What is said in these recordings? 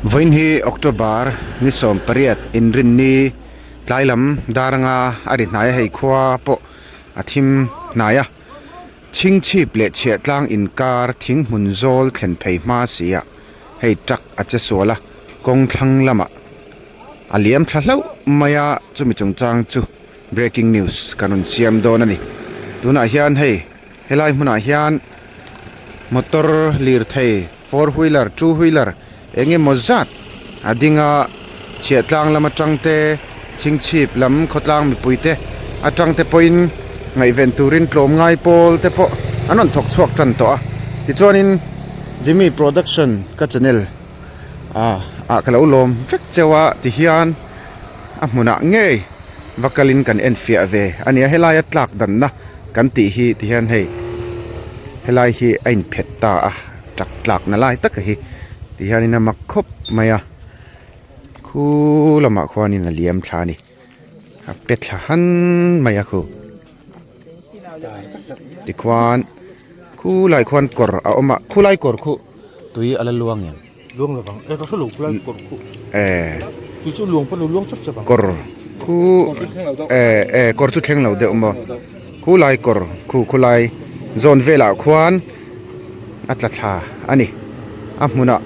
Vawiin hi October ni 18 inrinni tlai lam dar anga a ri hnai a, hei khua pawh a thim hnai a. Chhingchhip leh chhiahtlang inkar thing hmun zawl thlen phei hma si ah hei truck a che sual a, kawng thlang lamah a liam thla hlauh mai a, chumi chungchang chu breaking news kan rawn siam dawn a ni. Tunah hian hei helai hmunah hian motor lirthei four wheeler, two wheeler eng emaw zat a ding a, chhiahtlang lam atang te, chhingchhip lam khawtlang mipui te atang te pawhin ngaihven turin tlawmngai pawl te pawh an rawn thawk chhuak tan tawh a. Tichuanin Jimmy Production ka channel ah ah ka lo lawm vek cheu a tihian a hmunah ngei va kalin kan enfiah ve a nia helaia tlak danna kan tih hi tihian hei helai hi a inphet ta a tak tlakna lai taka hi tihianin a mak khawp mai a khu lamah khuanin a liam thla a ni a pe thla han mai a khu tikhuan khulai khuan kawr a awm a khulai kawr khu tui a la luang em luang lovang e ka hre lo khulai kawr khu eh tui chu luang pawn a luang chap chap ang kawr khu eh eh kawr chu thleng lo deuh maw khulai kawr khu khulai zawn velah khuan a tla thla a ni a hmunah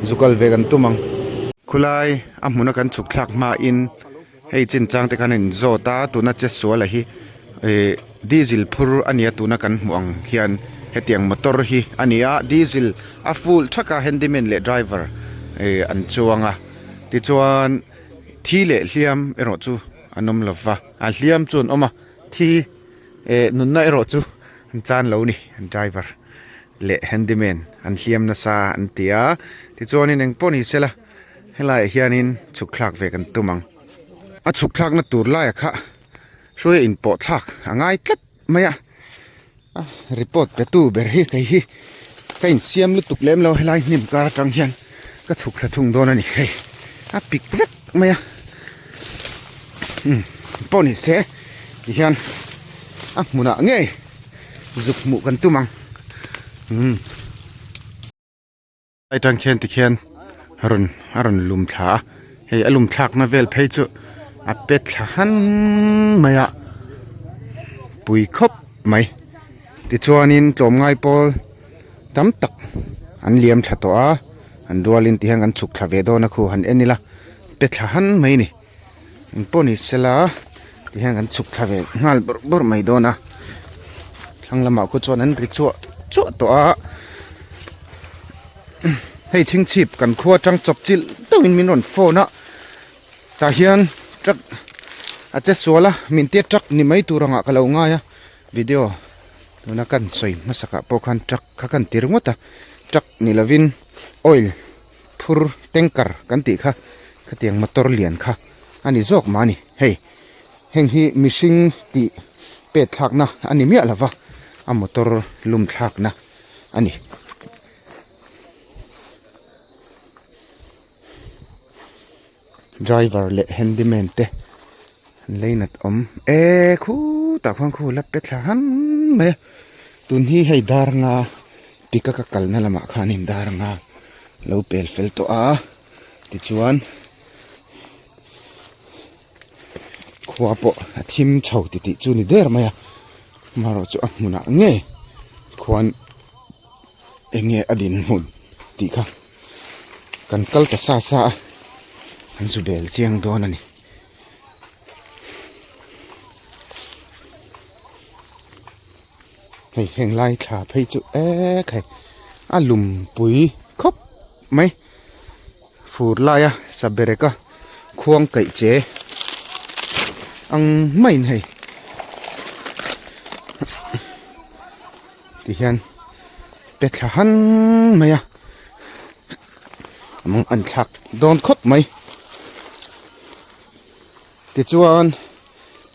zu kal ve kan tum ang. Khulai a hmuna kan chhuk thlak hmain hei chinchang te khan a inzawt a tuna che suala hi ihh diesel phur a nia tuna kan hmuh ang hian hetiang motor hi a ni a diesel a full thak a handyman leh driver ihh an chuang a tichuan thi leh hliam erawh chu an awm lova a hliam chu an awm a thi eh nunna erawh chu an chan lo ni an driver leh handyman an hliam nasa an ti a tichuanin engpawh ni sela helaiah hianin chhuk thlak ve kan tum ang a chhuk thlakna tur laiah kha hruai a inpawh thlak a ngai tlat mai a a report pe tu ber hi kei hi ka insiam lutuk lem lo helai hnim kar atang hian ka chhuk thla thung dawn a ni hei a pik vek mai a umm pawh ni se tihian a hmunah ngei zuk hmuh kan tum ang umm. Atang khian tikhian a rawn a rawn lum thla a hei a lum thlakna vel phei chu a pet thla han mai a pui khawp mai tichuanin tlawmngai pawl tam tak an liam thla tawh a an rualin tihian kan chhuk thla ve dawn a khu han en ila pet thla han mai a ni engpawh ni sela tihian kan chhuk thla ve nghal bawrh bawrh mai dawn a thlang lamah khu chuan an ri chuah chuah tawh a hei chhingchhip kan khua atang chawp chilh deuhin min rawn phone a tah hian truck a che sual a min tia truck ni mai tur angah ka lo ngai a video tuna kan sawi hmasakah pawh khan truck kha kan ti ringawt a truck ni lovin oil phur tanker kan tih kha khatiang motor lian kha a ni zawk mah a ni hei heng hi mihring tih pet thlakna a ni miah lova a motor lum thlakna a ni. Driver leh handyman te an leinat awm e khutah khuan khu la pe thla han mai a tun hi hei dar anga pika ka kalna lamah khanin dar anga lo pel fel tawh a tichuan khua pawh a thim chho titih chu ni der mai a amaherawh chu a hmunah ngei khuan eng nge a dinhmun tih kha kan kal ta sa sa a an zu bel chiang dawn a ni. Hei heng lai thla phei chu ek hei a lum pui khawp mai fur laia sabereka khuang kaih che ang maiin hei tihian pe thla han mai a a an thlak dawn khawp mai tichuan.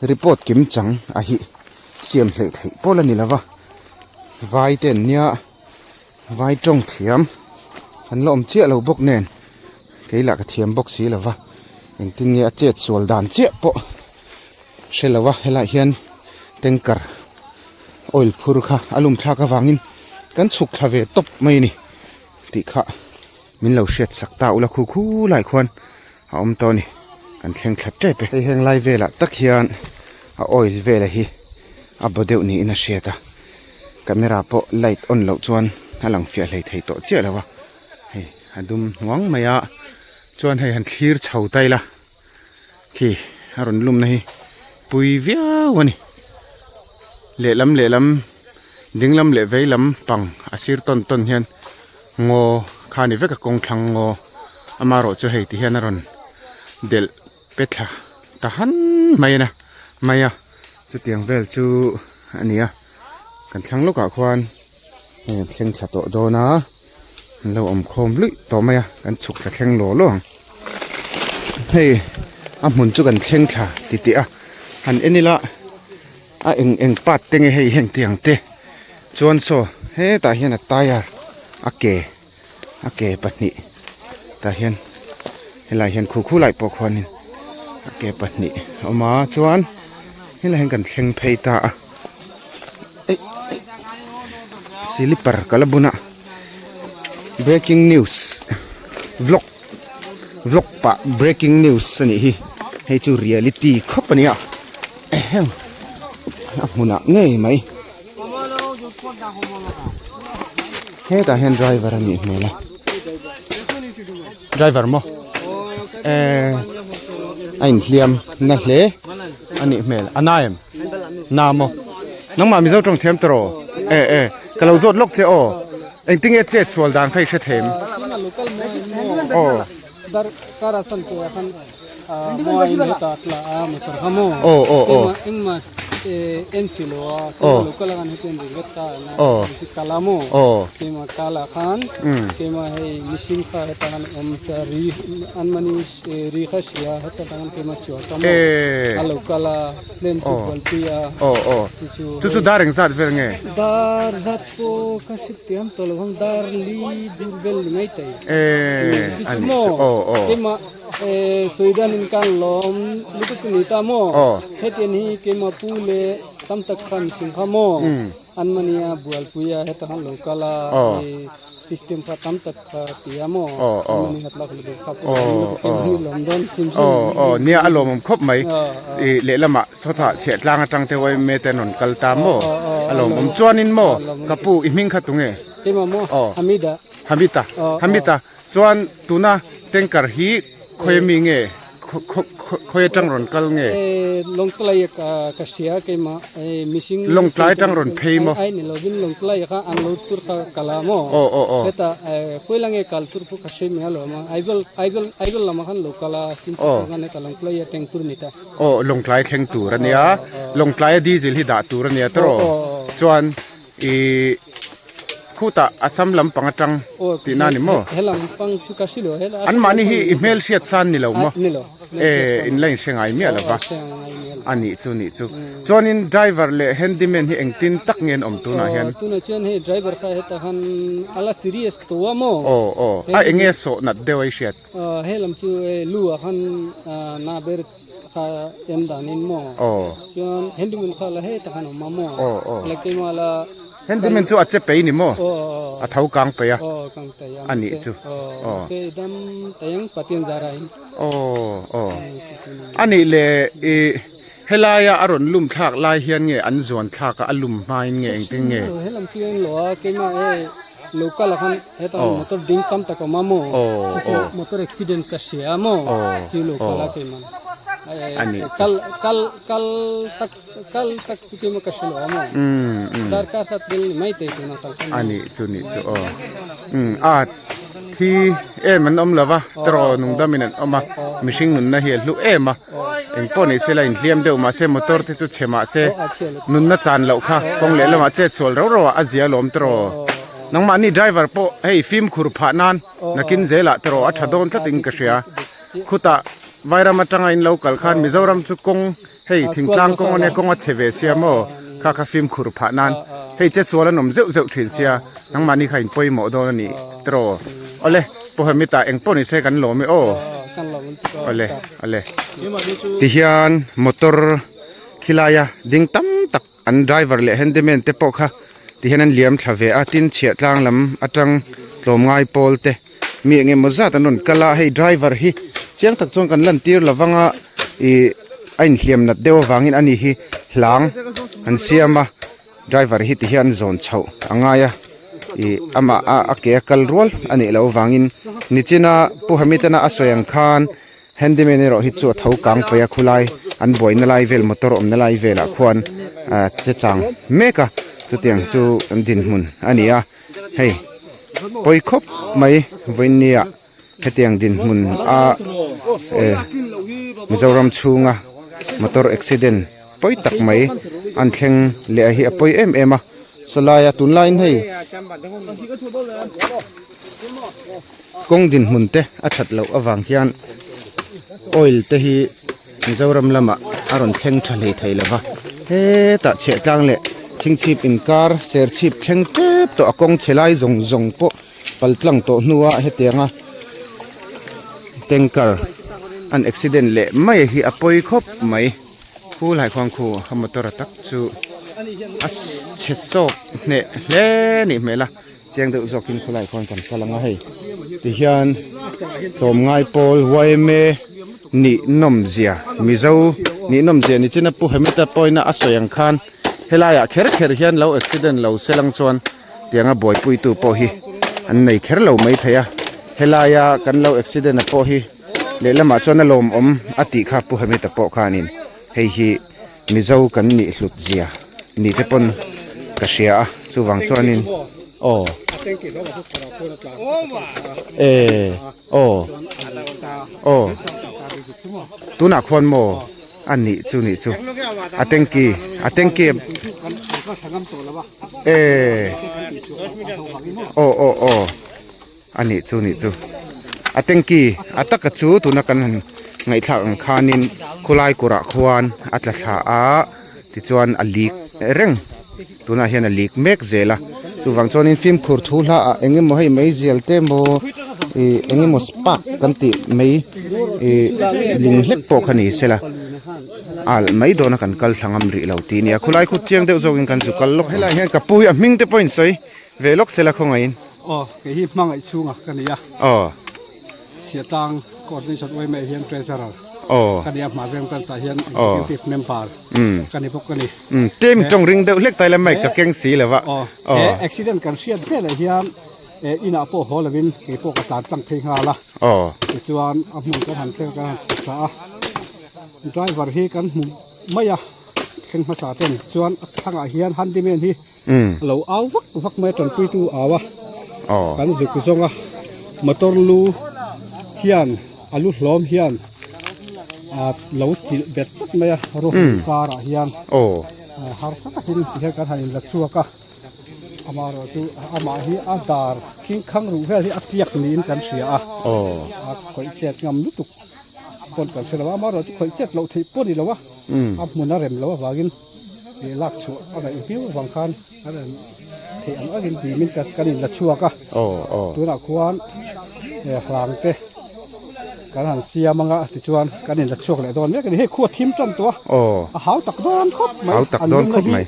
Report kim chang a hi siam hleih theih pawl a ni lova vai te an nia vai tawng thiam an la awm chiah lo bawk nen kei lah ka thiam bawk si lova engtin nge a chet sual dan chiah pawh hre lo a helaiah hian tanker oil phur kha a lum thlak avangin kan chhuk thla ve tawp mai a ni tih kha. min lo hriat sak ta ula khu khu lai khuan a awm tawh a ni kan thleng thla tep e. Hei heng lai velah tak hian a oil vela hi a baw deuh niin a hriat a camera pawh light on loh chuan a lang fiah hlei thei tawh chiah lo a hei a dum hnuang mai a chuan hei han thlir chho ta ila khi a rawn lumna hi pui viau a ni lehlam lehlam dinglam leh veilam pang a sir tawn tawn hian ngaw kha a ni vek a kawng thlang ngaw amaherawh chu hei ti hian a rawn delh pe thla ta han mai a mai a chutiang vel chu a ni a kan thlang lawkah khuan hei an thleng thla tawh dawn a. An lo awm khawm luih tawh mai a kan chhuk thla thleng law law ang hei a hmun chu kan thleng thla ti tih a han en ila a eng eng part te nge hei heng tiang te chuan saw hetah hian a tyre a ke a ke pahnih tah hian helai hian khu khu lai pawh khuanin a ke pahnih a awm a chuan helai hian kan thleng phei ta a. Silipar ka la bun a breaking news vlog vlog pah breaking news a nih hi hei chu reality khawp a nia ehem a hmunah ngei mai hetah hian driver a nih hmel a driver maw eh a inhliam na hle a nih hmel a na em. Na maw? Nangmah Mizo tawng thiam tawh rawh. E e, ka lo zawt lawk che aw. Engtinge chet sual dan kha i hre them? Aw. Aw aw aw. Aw. Aw. Aw. Umm. E. Aw aw chu chu dar eng zat vel nge? E a ni chu aw aw. Aw. Aw. System kha tam tak kha ti a maw? Aw aw. Mani hat lak lutuk kha pawh an lutuk em hi lawm dawn hrim hrim. Aw aw nia a lawmawm khawp mai. I lehlamah sawtah chhiah tlang atang te yma te an rawn kal ta maw? A lawmawm. Chuanin maw ka pu i hming kha tunge? Keimah maw? Aw. Hamida. Hamita. Hamita. Chuan tuna tanker hi khawi ami nge? Khawi atang rawn kal nge? Lawngtlai ka hria keimah mihring Lawngtlai atang rawn phei maw? Ai ni lovin Lawngtlai kha an lo tur kha kal a maw? Aw aw aw. Hetah khawi nge kal tur pawh ka hre mai alawm a Aizawl Aizawl Aizawl lamah khan lo kal a tin chu khan heta Lawngtlai a thleng tur a ni ta. Aw Lawngtlai thleng tur a nia Lawngtlai a diesel hi dah tur a nia tawh chuan I khutah Assam lampang atang tihna a ni maw? Anmahni hi i hmel hriat san ni lo maw? E in la inhre ngai miah lo va. A nih chu nih chu. Chuanin driver leh handyman hi engtin tak nge an awm tunah hian? Aw aw a enge sawh nat deuh a i hriat? Kha em danin maw Aw. Chuan handyman kha la heta khan awm a maw Aw aw. La keimah la Handyman chu a che pei ni maw Aw aw A tho kang pei a Aw kang pei a A nih chu Aw Mahse i dam taiang Pathian zara in Aw aw A nih le i helaia a rawn lum thlak lai hian nge an zuan thlak a a lum hmain nge engtin nge? Helam chu en lo a keimah e local ah khan heta motor ding tam tak a awm a maw chu motor accident ka hria a maw chu local a keimah kal kal kal tak kal tak chu keimah ka hre lo a maw darkar khat vel ni mai thei tuna kal khan a nih chu nih chu aw a thi em an awm lo va tawraw nungdam in an awm a mihring nunna hi a hlu em a engpawh ni se la inhliam deuh mahse motor te chu chhe mahse nunna chan loh kha kawng leh lamah chet sual rauh rauh ah a zia alawm tawraw nangmahni driver pawh hei fimkhur phah nan nakin zelah tawraw a tha dawn tlatin ka hria khutah vairam atanga in lo kal khan mizoram chu kawng hei thingtlang kawng ania kawng a chhe ve sia maw kha kha fimkhur phah nan hei che sual an awm zeuh zeuh thin sia nangmahni kha in pawimawh dawn a ni tawraw awle pawhemita engpawh ni se kan lawm e aw awle awle tihian motor khilaia ding tam tak an driver leh handyman te pawh kha tihian an liam thla ve a tin chhiah tlang lam atang tlawmngai pawl te. Mi eng emaw zat an rawn kal a, hei driver hi chiang tak chuan kan lantir lo vang a, ih a inhliam nat deuh avangin ani hi hlang an siam a, driver hi ti hian zawn chhoh a ngai a, ih amah a a ke a kal rual a nih loh avangin nichina Pu Hamilton-a a sawi ang khan Handyman erawh hi chu a tho kang paih a khulai an buaina lai vel motor awmna lai velah khuan ah che chang mek a chutiang chu an dinhmun a ni a hei pawi khawp mai vawinia hetiang dinhmun a eh Mizoram chhunga motor accident pawi tak mai an thleng leh hi a pawi em em a sawlaia tunlaiin hei Kawng dinhmun te a that loh avang hian oil te hi Mizoram lamah a rawn thleng tha hlei thei lova hetah chhiahtlang leh chhingchhip inkar serchhip thleng tep tawh a kawng chhe lai zawng zawng pawh pal tlang tawh hnua hetianga tanker an accident leh mai hi a pawi khawp mai khu lai khuang khu a motor a tak chu a chhe sawk hneh hle nih hmel a. Chiang deuh zawkin khawlai khuan kan kal ang a hei tihian tlawmngai pawl yma nih nawm zia mizo nih nawm zia ni chin a pu Hemita pawina a sawi ang khan helaiah kher kher hian lo accident lo se lang chuan tianga buaipuitu pawh hi an nei kher lo mai thei a helaia kan lo accident a pawh hi lehlamah chuan a lawmawm a tih kha pu Hemita pawh khanin hei hi. Mizo kan nih hlut zia ni te pawn ka hria a chuvang chuanin aw e aw aw tunah khuan maw a nih chu nih chu a tanky a tanky e aw aw aw. A nih chu nih chu a tanky a taka chu tuna kan han ngaihthlak ang khanin khawlai kawrah khuan a tla thla a tichuan a leak reng tunah hian a leak mek zel a chuvang chuanin fimkhur thu hla ah eng emaw hei mai zial te emaw ih eng emaw spark kan tih mai ih lung hlek pawh kha ni sela alh mai dawna kan kal thla ngam rih lo tih a ni a khawlai khu chiang deuh zawkin kan zu kal lawk helaiah hian ka pu hi a hming te pawh a insawi ve lawk sela khawngaihin. Aw, kei hi hmangaih chhunga ka ni a. Aw. Chhiatlang Coordination yma hian Treasurer. Aw. Ka ni a, Hmarveng Branch ah hian Executive Member ka ni bawk a ni. Umm, tlem tawng ring deuh hlek taila mic ka keng si lo va. Aw, he accident kan hriat velah hian inah pawh haw lovin kei pawh ka tlan tlang phei nghal a. Aw. Tichuan a hmun kan han thleng kan han chhuk thla a, driver hi kan hmu mai a, thleng hmasa ten chuan a thlangah hian handyman hi Lo au vak vak mai a tanpuitu au a, kan zuk zawng a, motor lu hian a lu hlawm hian lo chilh bet tlat mai a ruahman karah hian harsa takin tihian kan han inla chhuak a, amaherawh chu amah hi a dar khing khang ruh vel hi a tliak niin kan hria a, a khawih chet ngam lutuk pawn kan hre lo a, amaherawh chu khawih chet loh theih pawh a ni lo a, a hmun a rem loh avangin. Ih lak chhuah a ngaih viau avang khan kan rawn theih ang angin dimin kan in la chhuak a tunah khuan hlang te kan han siam anga tichuan kan in la chhuak leh dawn mek a ni hei khua thim tan tawh a a hau tak dawn khawp mai an lung na hi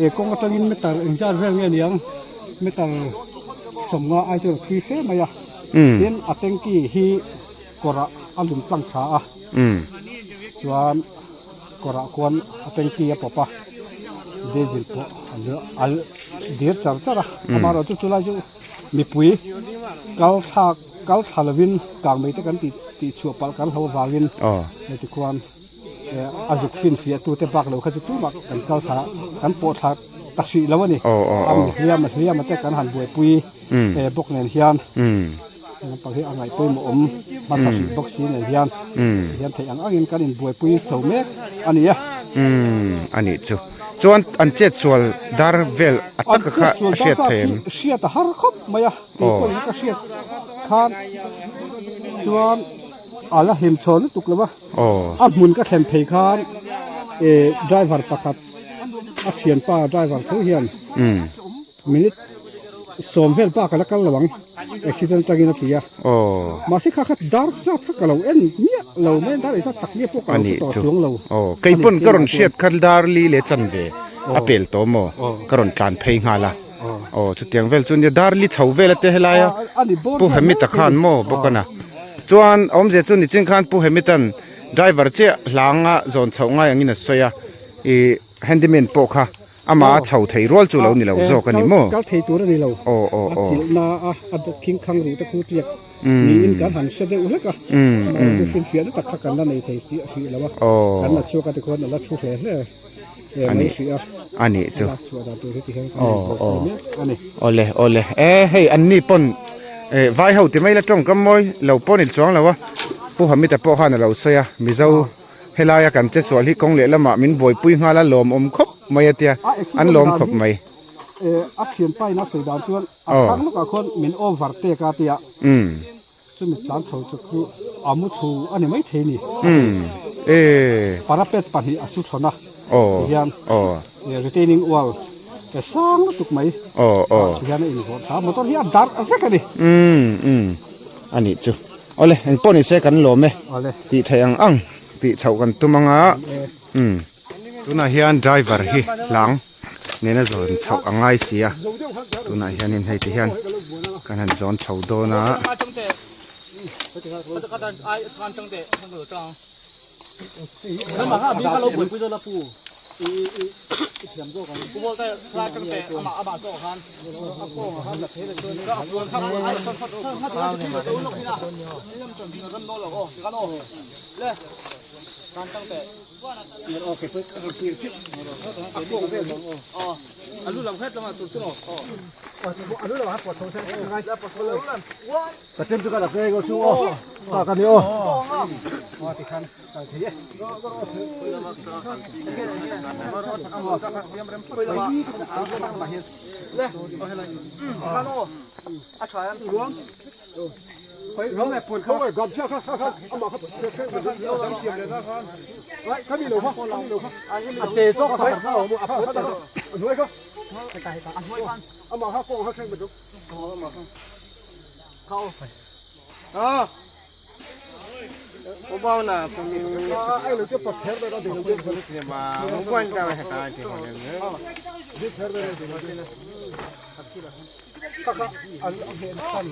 eh kawng atangin meter engzat vel nge niang meter sawmnga ai chuan a thui fe mai a tin a tanky hi kawrah a lum tlang thla a chuan. Kawrah khuan a tanky a pawp a, diesel pawh a dir char char a, amaherawh chu chulai chu mipui kal thlak kal thla lovin kang mai te kan tih tih chhuah palh kan hlo avangin heti khuan a zuk finfiah tute bak lo kha chu tumah kan kal thla kan pawh thla ta hrih lo a ni, a mi hliam a hliam a te kan han buaipui bawk nen hian. Lampang hi a ngaih pawimawh awm hmasa hrih bawk si nen hian hian theih ang angin kan inbuaipui chho mek a ni a. Umm a nih chu. Chuan an chet sual dar vel a taka kha a hriat thei em? Hriat a har khawp mai a, tih pawhin ka hriat khan chuan a la hlim chhawn lutuk lo a. A hmun ka thlen phei khan driver pakhat a thianpa driver tho hian Minute sawm vel bak a la kal lo ang accident atangin a ti a mahse kha kha dar zat kha ka lo en miah lo mai a dar engzat tak nge pawh ka lo hre tawh chuang lo aw kei pawn ka rawn hriat kha dar li leh chan ve a pel tawh maw ka rawn tlan phei nghal a Aw chutiang vel chu nia dar li chho vel ate helaia Pu Hemita khan maw bawk a na. Chuan awmzia chu nichin khan Pu Hemitan driver chiah hlanga zawn chhoh ngai angin a sawi a, ih handyman pawh kha amah a chho thei rual chu lo ni lo zawk a ni maw? Kal thei tur a ni lo. Aw aw aw. A chilhna a a khing khang ruh te khu tliak niin kan han hre deuh hlek a. Amaherawhchu hrinfiahna tak kha kan la nei thei tih a hrih lo a. Kan la chhuak a tikhuan a la thu hle hle. Ani ani chu aw aw awle awle e hei an ni pawn eh vai ho ti mai la tawngkam mawi lo pawh ni chuang lo a pu Hamita pawh khan a lo sawi a mizo helaia kan che sual hi kawng leh lamah min buaipui nghal a lawmawm khawp mai a tia an lawm khawp mai. A thianpa in a sawi dan chuan a thlang lawkah khuan min over tek a tia. Chumi tlan chho chuk chu a mu thu a ni maithei ni. Parapet pahnih a su thawn a tihian retaining wall e sang lutuk mai tihian a invawrh thla a motor hi a darh vek a ni. A nih chu. Awle eng pawh ni se kan lawm e tih theih ang ang tih chhoh kan tum ang a. Tunah hian driver hi hlang. Nena zawn chhoh a ngai si a tunah hianin hei ti hian kan han zawn chho dawn a.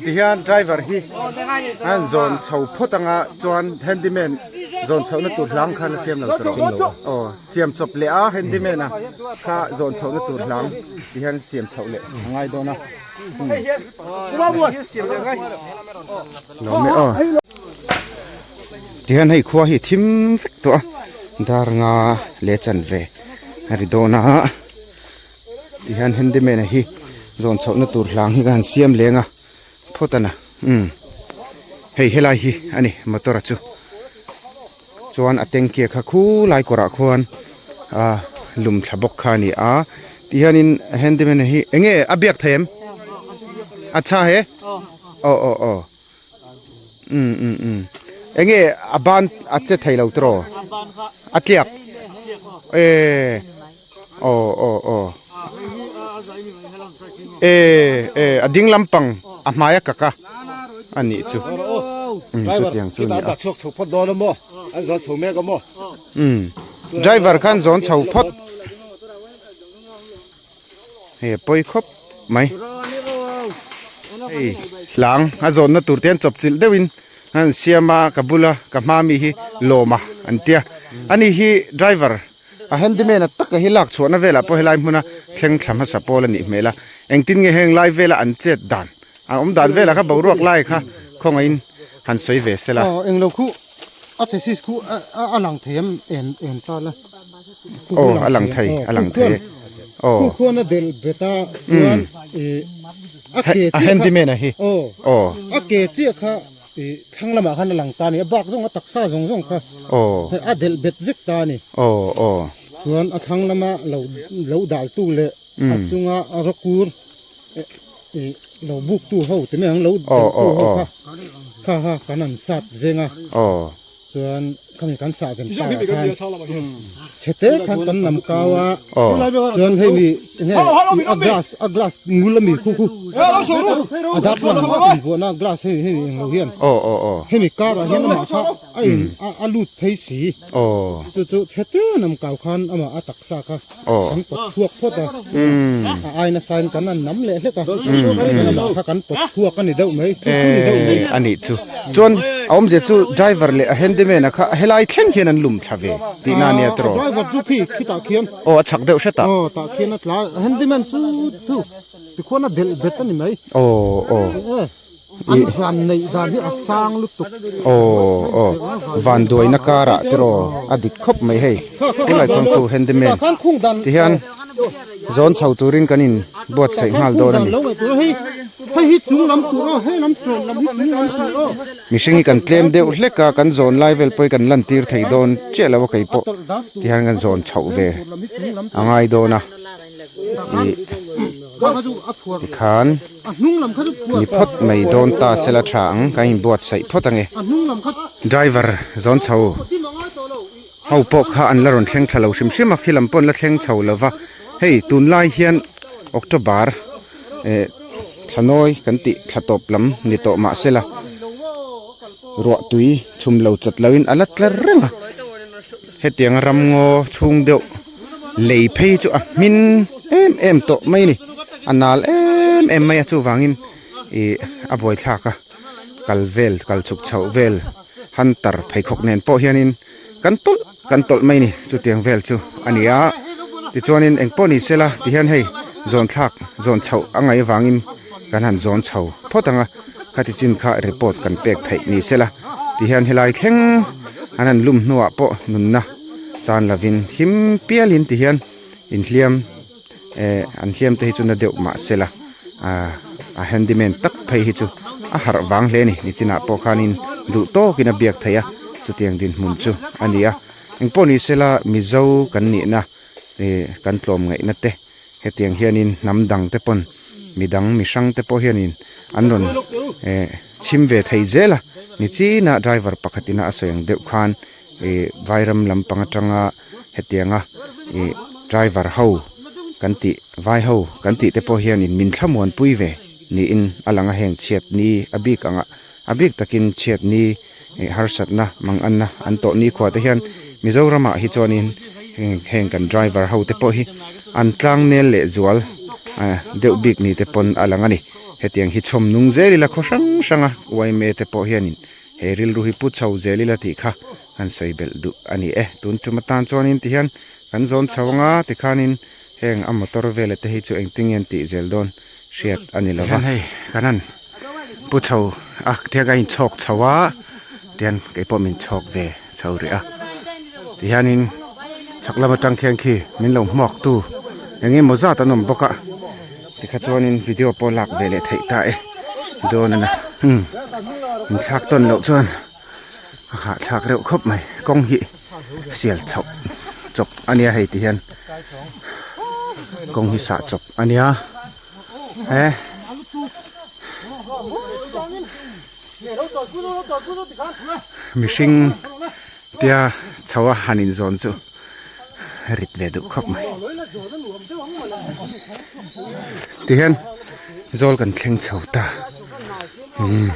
Tihian driver hi a han zawn chho phawt anga chuan handyman zawn chhohna tur hlang khan a siam lo tur a aw siam chawp leh a handyman a kha zawn chhohna tur hlang tihian siam chhoh leh a ngai dawn a lawm e aw tihian hei khua hi thim vek tawh a dar nga leh chanve a ri dawn a. Tihian handyman a hi zawn chhohna tur hlang hi ka han siam leng a phawt a na umm hei helai hi a ni motor a chu chuan a tanky a kha khulai kawrah khuan ah lum thla bawk kha a ni a tihianin handyman a hi eng nge a biak thei em a tha he aw aw aw umm umm umm eng nge a ban a che thei lo tiraw a tliak eh. Aw aw aw e e a ding lampang a hmai a kak a a nih chu um chutiang chu a ni a um driver khan zawn chho phawt hei a pawi khawp mai hei hlang a zawnna tur te an chawp chilh deuhin an siam a ka bula ka hma mi hi lawma an tia ani hi driver. A handyman a taka hi lak chhuahna velah pawh helai hmuna thleng thla hmasa pawl a nih hmel a, engtin nge heng lai vela an chet dan a awm dan velah kha boruak lai kha khawngaihin han sawi ve sela. Aw englo khu a chassis khu a lang thei em em em ta la. Aw a lang thei a lang thei e aw. Khu khuan a del bet a chuan a ke chiah kha a handyman a hi aw a ke chiah kha. Ih thlang lamah khan a lang ta a ni, a bak zawng a taksa zawng zawng kha hei a delh bet vek ta a ni. Chuan a thlang lama lo lo daltu leh a chunga a rawkur ih lo buktu ho ti mai ang lo delhtu ho kha kha kha kan han sat veng a. Chuan Khami kan sah ven ta khan chhete khan kan nam kau a chuan hei mi enge a glass a glass ngul ami khu khu a darthlalang invuahna glass hei hei englo hian hemi karah hian amah kha a in a lut phei si chu chu chhete nam kau khan amah a taksa kha kan pawt chhuak phawt a a ai nasa in kan han nam leh hlek a chuan amah kha kan pawt chhuak a ni deuh mai chu chu ni deuh mai a nih chu chuan a awmzia chu driver leh a handyman a kha helai thleng hian an lum thla ve tih na ania tiraw driver chu khi khitah khian aw a chhak deuh hret ah aw tah khian a tla handyman chu thu tikhuan a delh bet a ni mai aw aw An van neih dan hi a sang lutuk. Aw aw vanduaina karah tiraw a dik khawp mai hei helai khawn khu handyman ti hian zawn chho turin kan in buatsaih nghal dawn a ni. Mihring hi kan tlem deuh hlek a kan zawn lai vel pawh hi kan lan tir thei dawn chiah lo a kei pawh ti hian kan zawn chhoh ve a ngai dawn a ih tikhan. Ni phawt mai dawn ta sela tha ang kan inbuatsaih phawt ange. Driver zawn chho ho pawh kha an la rawn thleng thla lo hrim hrim a khi lam pawh an la thleng chho lo va hei tunlai hian October eh thlanawi kan tih thla tawp lam ni tawh mah sela ruah tui chhum lo chat loin a la tlar reng a hetiang ramngaw chhung deuh. Lei phei chu a hmin em em tawh mai a ni a nal em em mai a chuvangin ih a buaithlak a kal vel kal chhuk chhoh vel hunter pheikhawk nen pawh hianin kan tawlh kan tawlh mai a ni chutiang vel chu a ni a tichuanin engpawh ni sela tihian hei zawn thlak zawn chhoh a ngaih avangin kan han zawn chho phawt ang a khati chin kha report kan pek theih ni sela tihian helai thleng an han lum hnuah pawh nunna. Chan lovin him pialin ti hian inhliam eh an hliam te hi chu na deuh mah sela ah a handyman tak phei hi chu a harh vang hle a ni nichinah pawh khanin duh tawkin a biak theih a chutiang dinhmun chu a ni a engpawh ni sela mizo kan nihna ih kan tlawm ngaihna te hetiang hianin hnam dang te pawn midang mi hrang te pawh hianin an rawn eh chhim ve thei zel a nichinah driver pakhatin a sawi ang deuh khan. Ih vairam lampang atanga hetianga ih driver ho kan tih vai ho kan tih te pawh hianin min thlamuanpui ve niin a lang a heng chhiatni a bik anga a bik takin chhiatni ih harsatna manganna an tawh nikhua te hian Mizoramah hi chuanin heng heng kan driver ho te pawh hi an tlang nel leh zual ah deuh bik ni te pawn a lang a ni hetiang hi chhawm nung zel ila khaw hrang hrang a yma te pawh hianin. He rilru hi pu chho zel ila tih kha han sawi belh duh a ni e. Tun tum atan chuanin tihian kan zawn chho anga tikhanin heng a motor vela te hi chu engtin nge an tih zel dawn hriat a ni lova. Hei kan han pu chho a tihian kan inchhawk chho a tihian keipawh min chhawk ve chho rih a tihianin chhak lam atang khian khi min lo hmuak tu eng emaw zat an awm bawk a. Tikha chuanin video pawh lak ve leh theih ta e dawn a na umm in thlak tawn loh chuan a hahthlak reuh khawp mai kawng hi sial chhoh chawp a nia hei ti hian kawng hi sah chawp a nia he mihring tia chho a han inzawn chu. rit ve duh khawp mai tihian zawl kan thleng chho ta umm.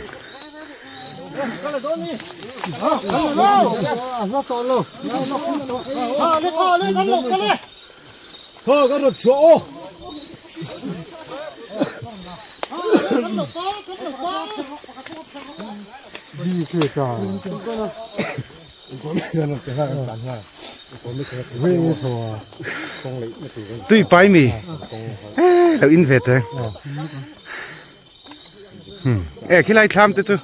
Tui pai mi lo in ve te e khilai thlam te chu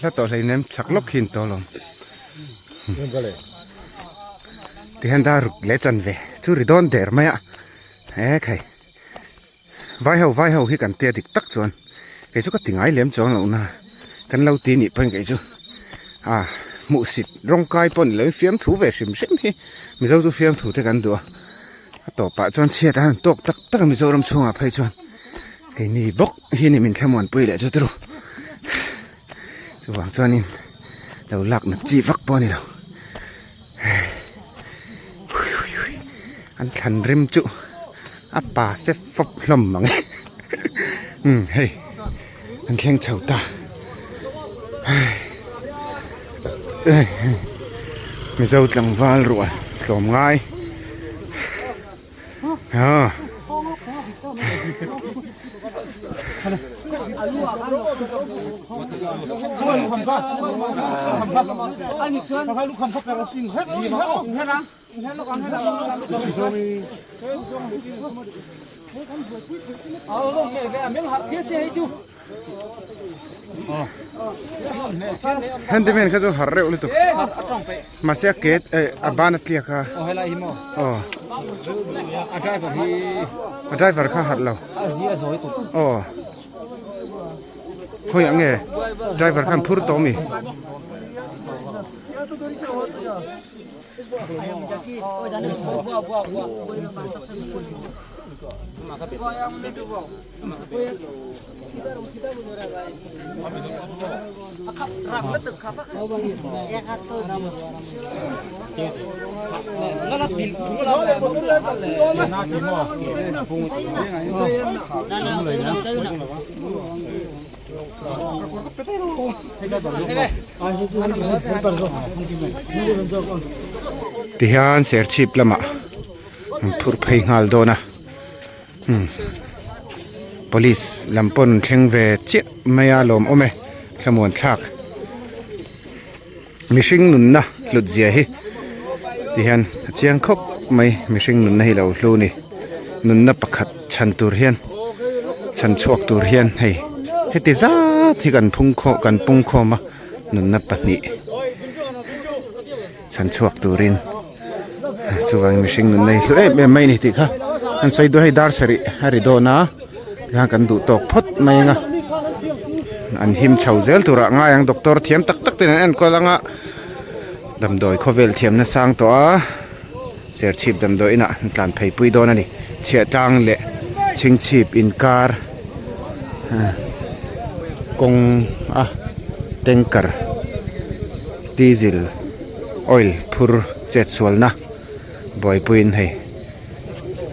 hla tawh hlei nem chak lawk hi an to alawm tihian dar ruk leh chan ve chu ri dawn der mai a he khai Vai ho vai ho hi kan tia dik tak chuan kei chu ka ti ngai lem chuang loh na kan lo ti nih pawhin kei chu ah hmuhsit rawng kai pawh ni lovin fiamthu ve hrim hrim hi Mizo chu fiamthu te kan duh a a tawpah chuan chhiat a han tawk tak tak a Mizoram chhungah phei chuan keini bawk hi ni min thlamuanpui leh chu turu chuvang chuanin lo lak nat chi vak pawh a ni lo. An thlan rim chu a pa fep fawp hlawm mang e umm hei an thleng chho ta Mizo tlangval rual tlawm ngai ah. Handyman kha chu har reuh lutuk mahse a ke eh a ban a tliak a aw a driver kha harh lo aw khawiah nge driver khan phur tawh ami. Tihian serchhip lamah an phurh phei nghal dawn a umm police lam pawn an thleng ve chiah mai a lawm awm e thlamuan thlak mihring nunna hlut zia hi tihian a chiang khawp mai mihring nunna hi lo hlu ni nunna pakhat chhan tur hian chhan chhuak tur hian hei heti zat hi kan phung khawm kan pung khawm a nunna pahnih chhan chhuak turin chuvangin mihring nunna hi hlu em em mai a ni tih kha an sawi duai hei dar sarih a ri dawn a tikhan kan duh tawk phawt mai ang a an him chho zel turah ngai ang doctor thiam tak tak ten an enkawl ang a damdawi khawvel thiamna sang tawh a serchhip damdawi inah an tlan phei pui dawn a ni chhiahtlang leh chhingchhip inkar kawng a tanker diesel oil phur chet sualna buaipuiin hei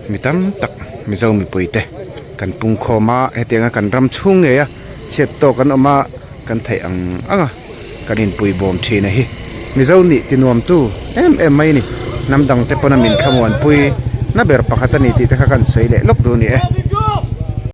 mi tam tak Mizo mipui te kan pung khawm a hetianga kan ram chhung ngei a chhiat tawk an awm a kan theih ang ang a kan inpui bawm thin a hi Mizo nih ti nuam tu em em mai a ni hnam dang te pawn a min thlamuan pui na ber pakhat a ni tih te kha kan sawi leh lawk duh a ni e.